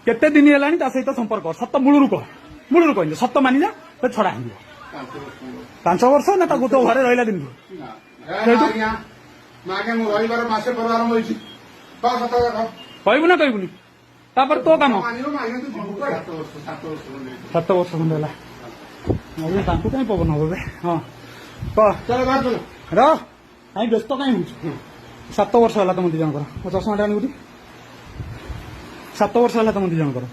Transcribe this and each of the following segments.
କେତେ ଦିନ ହେଲାଣି ତା ସହିତ ସମ୍ପର୍କ? ସତ ମୂଳରୁ କହ, ମୂଳରୁ କହିଲେ ସତ ମାନିଯା, ତ ଛଡା ହେଇଯିବ। 5 ବର୍ଷ। 5 ବର୍ଷ ନା ତାକୁ ତୋ ଘରେ ରହିଲା ଦିନଠୁ? ନା। ସେଇଠୁ? ଆଜ୍ଞା ଆଜ୍ଞା, ମୁଁ ରହିବାର ମାସେ ପରେ ଆରମ୍ଭ ହେଇଛି। କହ, ସତ କଥା କହ। କହିବୁ ନା କହିବୁନି? ତାପରେ ତୋ କାମ। ମାନିବ ମାନିବ, ତୁ ଯିବୁ କୁଆଡେ? 7 ବର୍ଷ, 7 ବର୍ଷ ଖଣ୍ଡେ ହେଇଛି। 7 ବର୍ଷ ଖଣ୍ଡେ ହେଲା। ଆଜ୍ଞା, ତାଙ୍କୁ କାହିଁ ପବନ ହବ ବେ? ହଁ, କହ। ଚାଲ, ବାହାର ଚାଲ। ର, କାହିଁ ବ୍ୟସ୍ତ କାହିଁ ହଉଛୁ? 7 ବର୍ଷ ହେଲା ତମ ଦି ଜଣଙ୍କର। ମୋ ଚଷମାଟା ଆଣିବୁ। 7 ବର୍ଷ ହେଲା ତମ ଦି ଜଣଙ୍କର।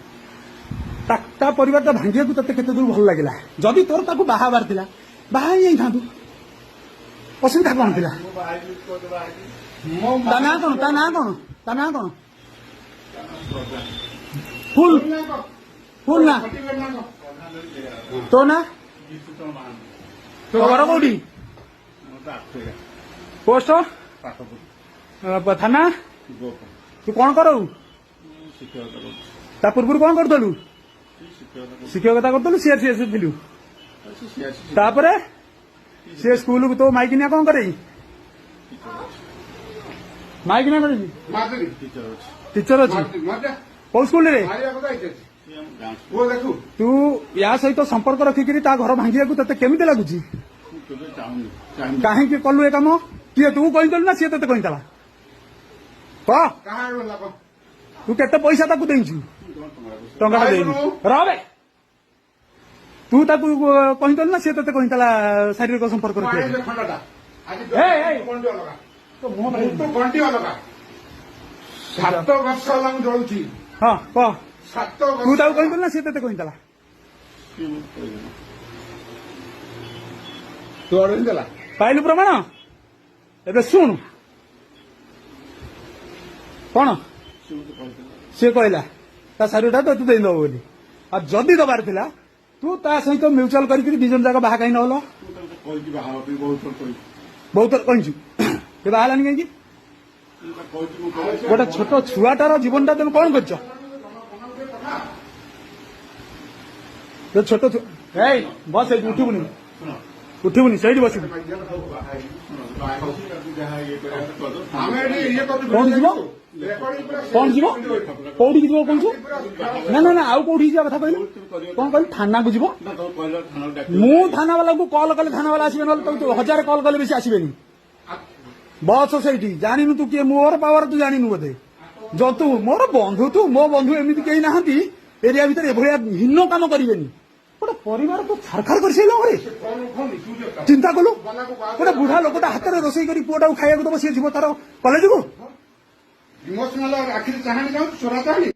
ତା ପରିବାରଟା ଭାଙ୍ଗିବାକୁ ତତେ କେତେ ଦୂର ଭଲ ଲାଗିଲା? ଯଦି ତୋର ତାକୁ ବାହା ହେବାର ଥିଲା, ବାହା ହେଇ ଯାଇଥାନ୍ତୁ, ଅସୁବିଧା କଣ ଥିଲା? ମୁଁ ବାହା ହେଇଛି, କୋଉଠି ବାହା ହେଇଛି? ମୋ ତା ନାଁ କଣ? ତା ନାଁ କଣ? ତା ନାଁ କଣ? ଫୁଲ ଫୁଲ ନା ତୋ ନାଁ? ବିଶ୍ୱ ମହାନ୍ତି। ତୋ ଘର କୋଉଠି? ମୁଁ ତ ଆଠେଗା। ପୋଷ୍ଟ? ପାଠପୁର। ଥାନା? ଗୋପ। ତୁ କଣ କରଉ? ମୁଁ ଶିକ୍ଷକତା କରୁଛି। ତା ପୂର୍ବରୁ କଣ କରୁଥିଲୁ? ଶିକ୍ଷକତା କରୁଛି। ଶିକ୍ଷକତା କରୁଥିଲୁ, ସିଆରସିଏସ୍ ଥିଲୁ? ସେ ସିଆରସି। ତାପରେ ସେ ସ୍କୁଲକୁ ତୋ ମାଇକିନିଆ କଣ କରେ? ମାଇକିନିଆ କରେ? ମାରିଦେବି। ଟିଚର ଅଛି। ଟିଚର ଅଛି? ମାରିଦେବି, ମାରିଦେ। କୋଉ ସ୍କୁଲରେ? ମାରିବା କଥା ହେଇଛି। ସେ ଆମ ଗାଁ। ପୁଅ ଦେଖୁ। ତୁ ୟା ସହିତ ସମ୍ପର୍କ ରଖିକିରି ତା ଘର ଭାଙ୍ଗିବାକୁ ତତେ କେମିତି ଲାଗୁଛି? ମୁଁ କେବେ ଚାହୁଁନି, ଚାହିଁନି। କାହିଁକି କଲୁ ଏ କାମ? କିଏ, ତୁ କହିଥିଲୁ ନା ସିଏ ତତେ କହିଥିଲା? କହ। କାହା ଆଡୁ ହେଲା କହ। ତୁ କେତେ ପଇସା ତାକୁ ଦେଇଛୁ? ମୁଁ ଜମା ଟଙ୍କା ପଇସା ଟଙ୍କାଟା ଦେଇନୁ। ରବେ, ତୁ ତାକୁ କହିଥିଲୁ ନା ସିଏ ତତେ କହିଥିଲା ଶାରୀରିକ ସମ୍ପର୍କ ମୁଁ ରଖିବାକୁ? ଆଣିଲି ଖଣ୍ଡଟା ଆଜି। ଏଇ, ଏଇ। ଗଣ୍ଡି ଅଲଗା। ତୋ ମୁହଁ ମୁଁ ଭାଙ୍ଗି- ତ ଗଣ୍ଡି ଅଲଗା। 7 ବର୍ଷ ହେଲା ମୁଁ ଜଳୁଛି। ହଁ, କହ। ସାତ ତୁ ବର୍ଷ। ତାକୁ କହିଥିଲୁ ନା ସିଏ ତତେ କହିଥିଲା? ସିଏ ମୋତେ କହିଦେଲା। ତୁ ଆଡୁ ହିଁ ଦେଲା। ପାଇଲୁ ପ୍ରମାଣ? ଏବେ ଶୁଣୁ କଣ। ସିଏ ମୋତେ କହିଥିଲା। ସିଏ କହିଲା ତା ଶାରୀରଟା ତତେ ଦେଇଦବ ବୋଲି। ଆଉ ଯଦି ଦବାର ଥିଲା, ତୁ ତା ସହିତ ମ୍ୟୁଚୁଆଲ କରିକିରି ଦି ଜଣ ଯାକ ବାହା କାହିଁ ନହେଲ? ମୁଁ ତାକୁ କହିଛି ବାହା ହେବା ପାଇଁ, ବହୁତ ଥର କହିଛି। ବହୁତ ଥର କହିଛୁ, ସେ ବାହା ହେଲାନି କାହିଁକି? ମୁଁ ତାକୁ କହିଛି, ମୁଁ କହିଛି। ଗୋଟେ ଛୋଟ ଛୁଆଟାର ଜୀବନଟା ତମେ କଣ କରିଛ? ଯୋଉ ଛୋଟ ଛୁଆ, ଏଇ ବସ ସେଇଠି, ଉଠିବୁନି। ଶୁଣ। ଉଠିବୁନି, ସେଇଠି ବସିବୁ। ବାହା ହେଇଛି, ଶୁଣ, ବାହା ହେଇଛି, ତାକୁ ଯାହା ଇଏ କରିବା କଥା କରିଦବ। ଆମେ ଏଠି ଇଏ କରୁଛୁ। କୋଉଠି ଯିବ? ରେକର୍ଡିଂ ପୁରା। କଣ ଯିବ? କୋଉଠିକି ଯିବ କହୁଛୁ? ନା ନା ନା, ଆଉ କୋଉଠିକି ଯିବା କଥା କହିଲୁ? କଣ କହିଲୁ? ଥାନାକୁ ଯିବ? ନା, ତମେ କହିଲ ଥାନାକୁ ଡାକିବ। ମୁଁ ଥାନାବାଲାଙ୍କୁ କଲ୍ କଲେ ଥାନାବାଲା ଆସିବେ, ନହେଲେ ତୁ ହଜାରେ କଲ୍ କଲେ ବେଶୀ ଆସିବେନି। ବସ ସେଇଠି। ଜାଣିନୁ ତୁ କିଏ, ମୋର ପାୱାର ତୁ ଜାଣିନୁ ବୋଧେ। ଜନ୍ତୁ ମୋର ବନ୍ଧୁ ତୁ, ମୋ ବନ୍ଧୁ ଏମିତି କେହି ନାହାନ୍ତି ଏରିଆ ଭିତରେ, ଏଭଳିଆ ହୀନ କାମ କରିବେନି। ଗୋଟେ ପରିବାର ତୁ ଛାରଖାର କରିସାରିଲୁ ଘରେ। ଫୋନ ଉଠଉନି ତୁ ଯେ ଚିନ୍ତା କଲୁ, ଗୋଟେ ବୁଢା ଲୋକଟା ହାତରେ ରୋଷେଇ କରି ପୁଅଟାକୁ ଖାଇବାକୁ ଦବ, ସିଏ ଯିବ ତାର କଲେଜକୁ। ଇମୋସନାଲ ଆଖିରେ ଚାହାଣି ଯାଉଛି, ଚୋରା ଚାହାଣି।